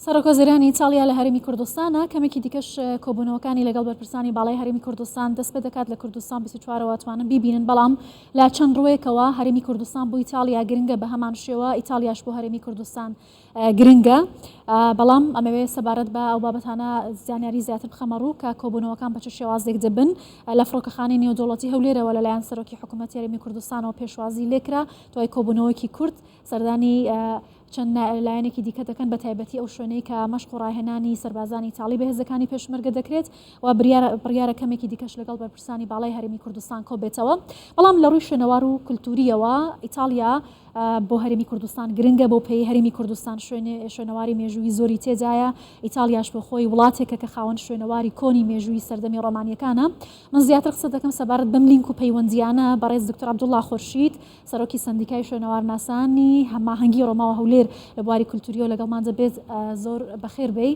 سەرۆکوەزیرانی ئیتاڵیا لە هەرێمی کوردستانە، کەمێکی دیکەش کۆبوونەوەکانی لەگەڵ بەرپرسانی باڵای هەرێمی کوردستان دەست پێ دەکات، لە کوردستان 24ەوە توانن بیبینن، بەڵام لە چەند ڕووێکەوە هەرێمی کوردستان بۆ ئیتاڵیا گرنگە، بە هەمان شێوە ئیتاڵیاش بۆ هەرێمی کوردستان گرنگە، بەڵام ئەمەوێ سەبارەت بە ئەو بابەتانە زانیاری زیاتر بخەمە ڕوو کە کۆبوونەوەکان بە چ شێوازێک دەبن. لە فڕۆکەخانەی نێودەوڵەتی هەولێرەوە لەلایەن سەرۆکی حکوومەتی هەرێمی کوردستانەوە پێشوازی لێکرا، دوای کۆبوونەوەیەکی کورت سەردانی چەند لایەنێکی دیکە دەکەن بە تایبەتی ئەو شوێنەی کە مەشق و ڕاهێنانی سەربازانی ئیتاڵی بە هێزەکانی پێشمەرگە دەکرێت و بڕیارە کەمێکی دیکەش لەگەڵ بەرپرسانی باڵای هەرێمی کوردستان کۆبێتەوە. بەڵام لە ڕووی شوێنەوار و کولتوورییەوە ئیتاڵیا بۆ هەرێمی کوردستان گرنگە بۆ پێی هەرێمی کوردستان شوێنەواری مێژووی زۆری تێدایە، ئیتاڵیاش بۆ خۆی وڵاتێکە کە خاوەن شوێنەواری کۆنی مێژووی سەردەمی ڕۆمانییەکانە. من زیاتر قسە دەکەم سەبارەت بەم لینک و پەیوەندییانە بەڕێز دکتۆر عەبدوڵڵا خورشید، سەرۆکی سەندیکای شوێنەوارناسانی هەماهەنگی ڕۆما و هەولێر لە بواری کولتوریەوە لەگەڵمان دەبێت. زۆر بەخێر بێی.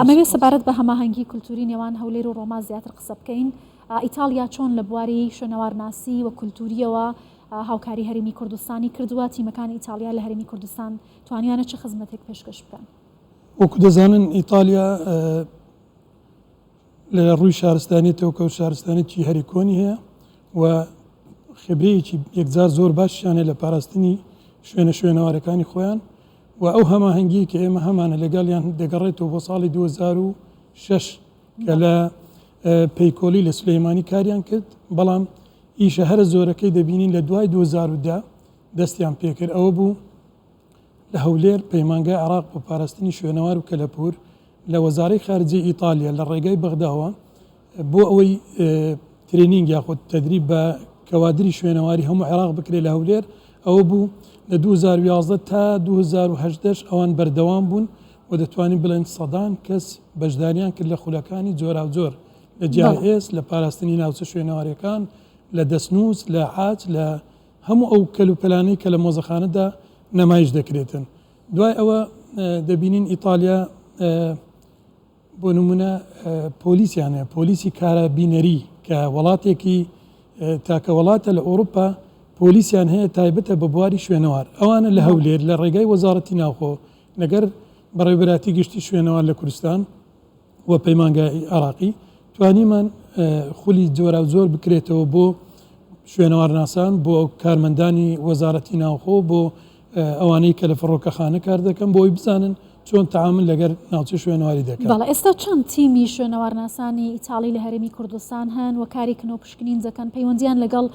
ئەمەوێت سەبارەت بە هەماهەنگی کولتوری نێوان هەولێر و ڕۆما زیاتر قسە بکەین. ئیتاڵیا چۆن لە بواری شوێنەوارناسی و کولتوریەوە هاوکاری هەرێمی کوردستانی کردووە؟ تیمەکانی ئیتاڵیا لە هەرێمی کوردستان توانیویانە چ خزمەتێک پێشکەش بکەن؟ وەکو دەزانن ئیتاڵیا لە ڕووی شارستانیەتەوە کە شارستانێکی هەری کۆنی هەیە و خبرەیەکی یەکجار زۆر باشیان هەیە لە پاراستنی شوێنە شوێنەوارەکانی خۆیان و ئەو هەماهەنگی کە ئێمە هەمانە لەگەڵیان دەگەڕێتەوە بۆ ساڵی 2006 کە لە پەیکۆلی لە سلەیمانی کاریان کرد بەڵام ئیشە هەرە زۆرەکەی دەبینین لە دوای 2010 دەستیان پێکرد ئەوە بوو لە هەولێر، پەیمانگای عێراق بۆ پاراستنی شوێنەوار و کەلەپوور لە وەزارەی خارجیەی ئیتالیا لە ڕێگای بەغداوە بۆ ئەوەی training یاخود تەدریب بە کەوادری شوێنەواری هەموو عێراق بکرێت لە هەولێر ئەوە بوو لە 2011 تا 2018 ئەوان بەردەوام بوون و دەتوانین بڵێن سەدان کەس بەشداریان کرد لە خولەکانی جۆراوجۆر لە GIS لە پاراستنی ناوچە شوێنەواریەکان لە دەستنووس لە عاج لە هەموو ئەو کەلوپەلانەی کە لە مۆزەخانەدا نەمایش دەکرێتن. دوای ئەوە دەبینین ئیتالیا بۆ نمونە پۆلیسیان هەیە، پۆلیسی کارابینەری کە وڵاتێکی تاکە وڵاتە لە ئەوروپا پۆلیسیان هەیە تایبەتە بە بواری شوێنەوار. ئەوانە لە هەولێر لە ڕێگای وەزارەتی ناوخۆ لەگەر بەڕێوەبەراتی گشتی شوێنەوار لە کوردستان و پەیمانگای عێراقی توانیمان خولی جۆراوجۆر بکرێتەوە بۆ شوێنەوارناسان بۆ کارمەندانی وەزارەتی ناوخۆ بۆ ئەوانەی کە لە فڕۆکەخانە کار دەکەن بۆ ئەوەی بزانن چۆن تەعامل لەگەر ناوچەی شوێنەواری دەکەن. بەڵێ ئێستا چەند تیمی شوێنەوارناسانی ئیتاڵی لە هەرێمی کوردستان هەن و کاری کنە و پشکنین دەکەن، پەیوەندییان لەگەڵ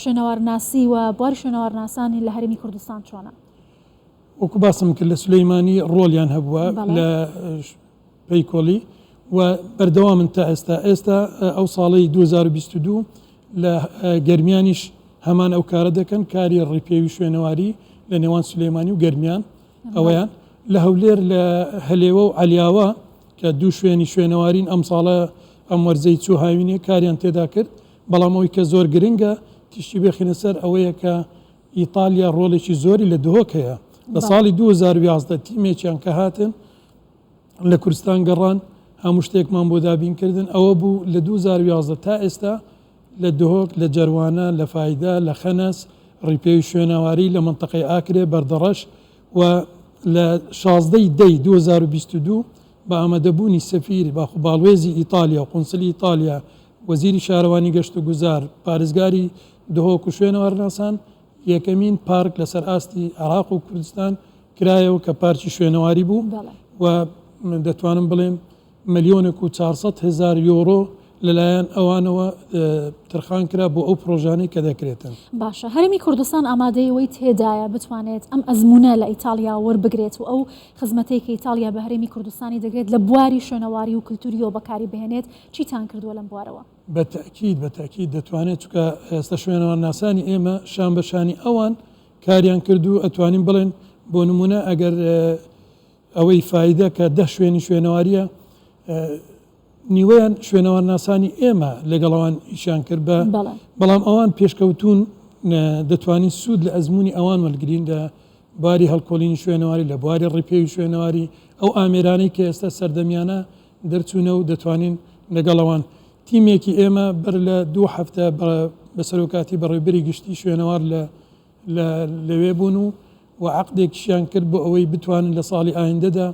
شوێنەوارناسی و بواری شوێنەوارناسانی لە هەرێمی کوردستان چۆنە؟ وەکو باسم کرد لە سولەیمانی ڕۆڵیان هەبووە لە پەیکۆڵی و بەردەوامن تا ئێستا ئێستا ئەو ساڵی 2022 لە گەرمیانیش هەمان ئەو کارە دەکەن کاری ڕیپێوی شوێنەواری لە نێوان سلێمانی و گەرمیان ئەوەیان لە هەولێر لە هەلێوە و عەلیاوە کە دوو شوێنی شوێنەوارین ئەم ساڵە ئەم وەرزەی چوو هاوینێ کاریان تێدا کرد بەڵام ئەوی کە زۆر گرنگە تیشکی بخینە سەر ئەوەیە کە ئیتالیا ڕۆڵێکی زۆری لە دهۆک هەیە. لە ساڵی 2011 تیمێکیان کە هاتن لە کوردستان گەڕان هەموو شتێکمان بۆ دابین کردن ئەوە بوو لە 2011 تا ئێستا لە دهۆک لە جەروانە لە فایدە لە خەنەس ڕیپێوی شوێنەواری لە مەنتەقەی ئاکرێ بەردەڕەش و لە 16 دەی 2022 بە ئامادەبوونی سەفیر باخو باڵوێزی ئیتالیا و قونسلی ئیتالیا وەزیری شارەوانی گەشتوگوزار، پارێزگاری دهۆک و شوێنەوارناسان، یەکەمین پارک لەسەر ئاستی عێراق و کوردستان کرایەوە کە پارکی شوێنەواری بوو و دەتوانم بڵێم ملیۆنێک و 400 هەزار یۆرۆ لەلایەن ئەوانەوە ترخان کرا بۆ ئەو پرۆژانەی کە دەکرێتن. باشە هەرێمی کوردستان ئامادەی ئەوەی تێدایە بتوانێت ئەم ئەزموونە لە ئیتاڵیا وەربگرێت و ئەو خزمەتەی کە ئیتاڵیا بە هەرێمی کوردستانی دەگرێت لە بواری شوێنەواری و کلتوریەوە بەکاری بهێنێت چیتان کردووە لەم بوارەوە؟ بە تەئکید، بە تەئکید دەتوانێت، چونکە ئێستا شوێنەوارناسانی ئێمە شان بە شانی ئەوان کاریان کرد و ئەتوانین بڵێن بۆ نموونە ئەگەر ئەوەی فایدە کە دە شوێنی شوێنەواریە نیوەیان شوێنەوارناسانی ئێمە لەگەڵ ئەوان ئیشیان کرد بە بەڵام ئەوان پێشکەوتون دەتوانین سوود لە ئەزمموی ئەوان وەرگین لە باری هەڵکۆڵینی شوێنەواری لە بواری ڕیپێوی شوێنەواری ئەو ئامێرانەی کە ئێستا سەردەمیانە دەرچوونە و دەتوانین لەگەڵ ئەوان تیمێکی ئێمە بەر لە دوو هەفتە بە سەرۆکاتی بەڕێوبەری گشتی شوێنەوار لە لە لەوێ بوون و و عەقدێکیشیان کرد بۆ ئەوەی بتوانن لە ساڵی ئایندەدا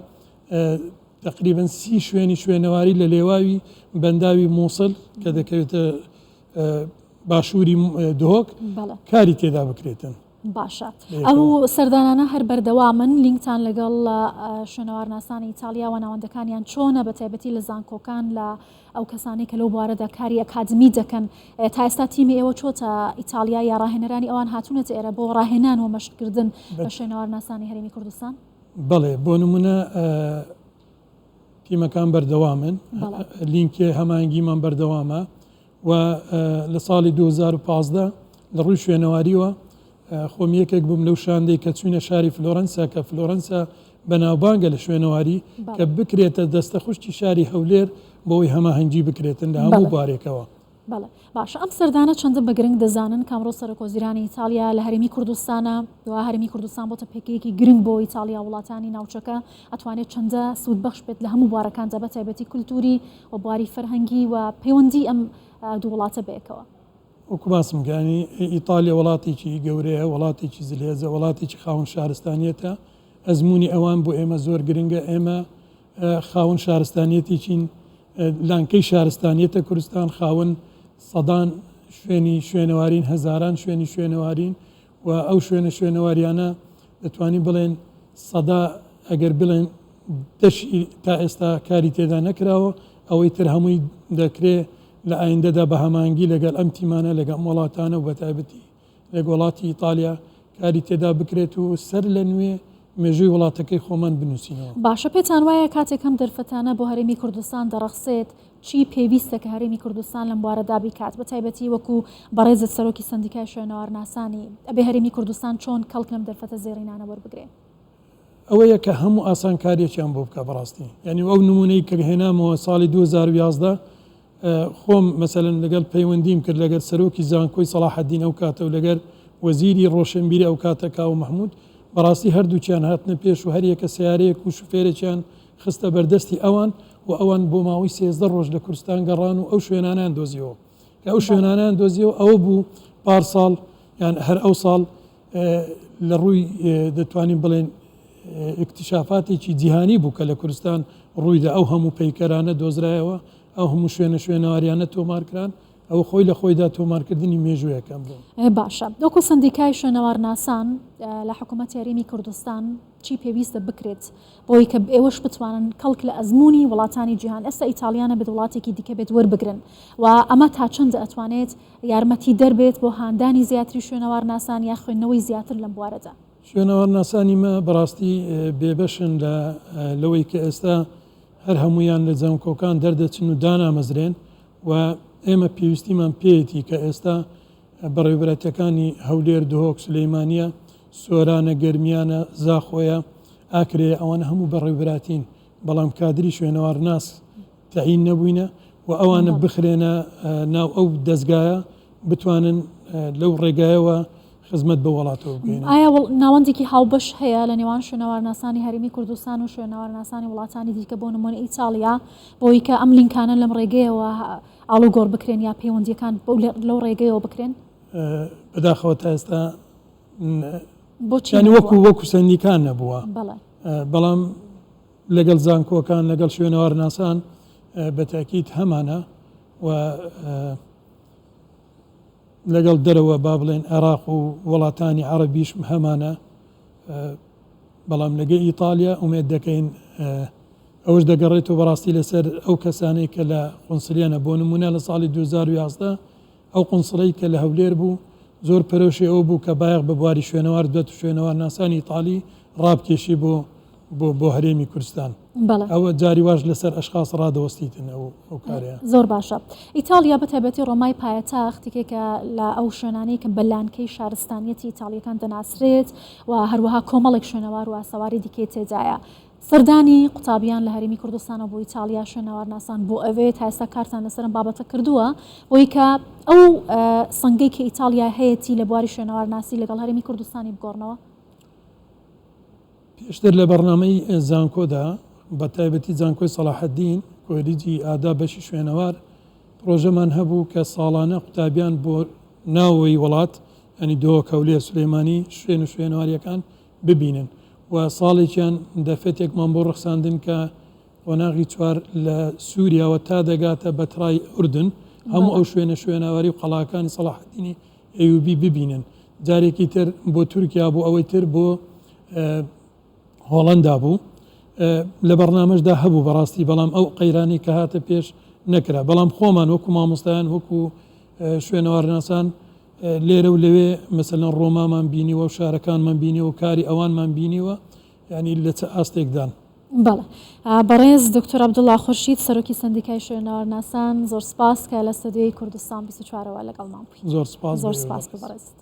تەقریبەن 30 شوێنی شوێنەواری لە لێواوی بەنداوی مووسڵ کە دەکەوێتە باشووری دهۆک کاری تێدا بکرێتن. باشە ئەو سەردانانە هەر بەردەوامن لینکتان لەگەڵ شوێنەوارناسانی ئیتاڵیا و ناوەندەکانیان چۆنە بە تایبەتی لە زانکۆکان لە ئەو کەسانەی کە لەو بوارەدا کاری ئەکادمی دەکەن تا ئێستا تیمی ئێوە چۆتە ئیتاڵیا یا ڕاهێنەرانی ئەوان هاتوونەتە ئێرە بۆ ڕاهێنان و مەشقکردن بە شوێنەوارناسانی هەرێمی کوردستان؟ بەڵێ بۆ نمونە تیمەکان بەردەوامن لینکێ هەمانگیمان بەردەوامە و لە ساڵی 2015 لە ڕووی شوێنەواریوە خۆم یەکێک بووم لەو شاندەی کە چوینە شاری فلۆرەنسا کە فلۆرەنسا بەناوبانگە لە شوێنەواری کە بکرێتە دەستە خوشکی شاری هەولێر بۆی هەماهەنگی بکرێتن لە هەموو بوارێکەوە. بەڵێ باشە ئەم سەردانە چەندە بە گرنگ دەزانن کە ئەمڕۆ سەرۆکوەزیرانی ئیتاڵیا لە هەرێمی کوردستانە و هەرێمی کوردستان بۆتە پێگەیەکی گرنگ بۆ ئیتاڵیا وڵاتانی ناوچەکە ئەتوانێت چەندە سوودبەخش بێت لە هەموو بوارەکاندا بە تایبەتی کولتووری و بواری فەرهەنگی و پەیوەندی ئەم دوو وڵاتە بەیەکەوە؟ وەکو باسم کرد یانی ئیتالیا وڵاتێکی گەورەیە، وڵاتێکی زلهێزە، وڵاتێکی خاوەن شارستانیەتە، ئەزموونی ئەوان بۆ ئێمە زۆر گرنگە، ئێمە خاوەن شارستانیەتێکین، لانکەی شارستانیەتە کوردستان، خاوەن سەدان شوێنی شوێنەوارین، هەزاران شوێنی شوێنەوارین و ئەو شوێنە شوێنەواریانە دەتوانین بڵێن سەدا ئەگەر بڵێن دەشی تا ئێستا کاری تێدا نەکراوە، ئەوەی تر هەمووی دەکرێ لە ئایندەدا بە هەماهەنگی لەگەڵ ئەم تیمانە لەگەڵ ئەم وڵاتانە و بەتایبەتی لەگ وڵاتی ئیتالیا کاری تێدا بکرێت و سەر لە نوێ مێژووی وڵاتەکەی خۆمان بنووسینەوە. باشە پێتان وایە کاتێک ئەم دەرفەتانە بۆ هەرێمی کوردستان دەڕەخسێت چی پێویستە کە هەرێمی کوردستان لەم بوارەدا بیکات بە تایبەتی وەکو بەڕێزت سەرۆکی سەندیکای شوێنەوارناسانی ئەبێ هەرێمی کوردستان چۆن کەڵک لەم دەرفەتە زێڕینانە وەربگرێ؟ ئەوەیە کە هەموو ئاسانکاریەکیان بۆ بکا بەڕاستی یعنی ئەو نمونەی کە هێنامەوە ساڵی 2011 خۆم مەسەلەن لەگەڵ پەیوەندیم کرد لەگەر سەرۆکی زانکۆی سەڵاحەدین ئەو کاتە و لەگەر وەزیری ڕۆشنبیری ئەو کاتە کاوە مەحمود بەڕاستی هەردووکیان هاتنە پێش و هەریەکە سیارەیەک و شوفێرێکیان خستە بەردەستی ئەوان و ئەوان بۆ ماوەی 13 ڕۆژ لە کوردستان گەڕان و ئەو شوێنانیان دۆزیەوە کە ئەو شوێنانیان دۆزیەوە ئەوە بوو پارساڵ یان هەر ئەو ساڵ لە ڕووی دەتوانین بڵێن ئیکتشافاتێکی جیهانی بوو کە لە کوردستان ڕوویدا ئەو هەموو پەیکەرانە دۆزرایەوە ئەو هەموو شوێنە شوێنەواریانە تۆمارکران ئەوە خۆی لە خۆیدا تۆمارکردنی مێژوویەکەم بوو. باشە وەکو سەندیکای شوێنەوارناسان لە حکوومەتی هەرێمی کوردستان چی پێویستە بکرێت بۆی کە ئێوەش بتوانن کەڵک لە ئەزموونی وڵاتانی جیهان ئێستا ئیتاڵیا نەبێت وڵاتێکی دیکە بێت وەربگرن و ئەمە تا چەندە ئەتوانێت یارمەتیدەر بێت بۆ هاندانی زیاتری شوێنەوارناسان یا خوێندنەوەی زیاتر لەم بوارەدا؟ شوێنەوارناسانی مە بەڕاستی بێبەشن لە لەوەی کە ئێستا هەر هەموویان لە زانکۆکان دەردەچن و دانامەزرێن و ئێمە پێویستیمان پێیەتی کە ئێستا بەڕێوبەرایەتیەکانی هەولێر، دهۆک، سولەیمانیە، سۆرانە، گەرمیانە، زاخۆیە، ئاکرێیە ئەوانە هەموو بەڕێوبەراتین بەڵام کادری شوێنەوارناس تەعین نەبووینە و ئەوانە بخرێنە ناو ئەو دەزگایە بتوانن لەو ڕێگایەوە خزمەت بە وڵاتەوە بگەینن. ئایا ناوەندێکی هاوبەش هەیە لە نێوان شوێنەوارناسانی هەرێمی کوردستان و شوێنەوارناسانی وڵاتانی دیکە بۆ نموونە ئیتاڵیا بۆی کە ئەم لینکانە لەم ڕێگەیەوە ئاڵوگۆڕ بکرێن یا پەیوەندییەکان لەو ڕێگەیەوە بکرێن؟ بەداخەوە تا ئێستا بۆچی وەکو وەکو سەندیکا نەبووە بەڵام لەگەڵ زانکۆکان لەگەڵ شوێنەوارناسان بە تاکیت هەمانە و لەگەڵ دەرەوە با بڵێن عێراق و وڵاتانی عەرەبیش هەمانە بەڵام لەگە ئیتالیا ئومێد دەکەین ئەوش دەگەڕێتەوە بەڕاستی لەسەر ئەو کەسانەی کە لە قونسلیانە بۆ نمونە لە ساڵی 2011 ئەو قونسڵەی کە لە هەولێر بوو زۆر پەرۆشی ئەوە بوو کە بایەخ بە بواری شوێنەوار بدات و شوێنەوارناسانی ئیتالی ڕابکێشی بۆ بۆ بۆ هەرێمی کوردستان. بەڵێ. ئەوە جاری واش لەسەر ئەشخاس ڕادەوەستیتن ئەو ئەو کارەیە. زۆر باشە. ئیتاڵیا بە تایبەتی ڕۆمای پایەتەخت یەکێکە لە ئەو شوێنانەی کە بە لانکەی شارستانیەتی ئیتاڵییەکان دەناسرێت و هەروەها کۆمەڵێک شوێنەوار و ئاسەواری دیکەی تێدایە. سەردانی قوتابیان لە هەرێمی کوردستانەوە بۆ ئیتاڵیا شوێنەوارناسان بۆ ئەوێ تا ئێستا کارتان لەسەر ئەم بابەتە کردووە بۆی کە ئەو سەنگەی کە ئیتاڵیا هەیەتی لە بواری شوێنەوارناسی لەگەڵ هەرێمی کوردستانی بگۆڕنەوە؟ پێشتر لە بەڕنامەی زانکۆدا بە تایبەتی زانکۆی سەڵاحەدین کۆلیجی ئاداب بەشی شوێنەوار پرۆژەمان هەبوو کە ساڵانە قوتابیان بۆ ناوەوەی وڵات ینی دهۆک هەولێر سلێمانی شوێن و شوێنەواریەکان ببینن و و ساڵێکیان دەرفەتێکمان بۆ ڕەخساندن کە قۆناغی چوار لە سووریاوە تا دەگاتە بەترای ئوردن هەموو ئەو شوێنە شوێنەواری و قەڵاکانی سەڵاحەدینی ئەیوبی ببینن. جارێکی تر بۆ تورکیا بوو ئەوەی تر بۆ هۆڵەندا بوو. لە بەڕنامەشدا هەبوو بەڕاستی بەڵام ئەو قەیرانەی کە هاتە پێش نەکرا. بەڵام خۆمان وەکو مامۆستایان وەکو شوێنەوارناسان لێرە و لەوێ مەسەلەن ڕۆمامان بینیوە و شارەکانمان بینیوە و کاری ئەوانمان بینیوە یانی لە چ ئاستێکدان. بەڵێ بەڕێز دکتۆر عەبدوڵا خورشید سەرۆکی سەندیکای شوێنەوارناسان زۆر سپاس کە لە ستۆدیۆی کوردستان 24 ەوە لەگەڵمان بووی. زۆر سپاس زۆر سپاس بۆ بەڕێزت.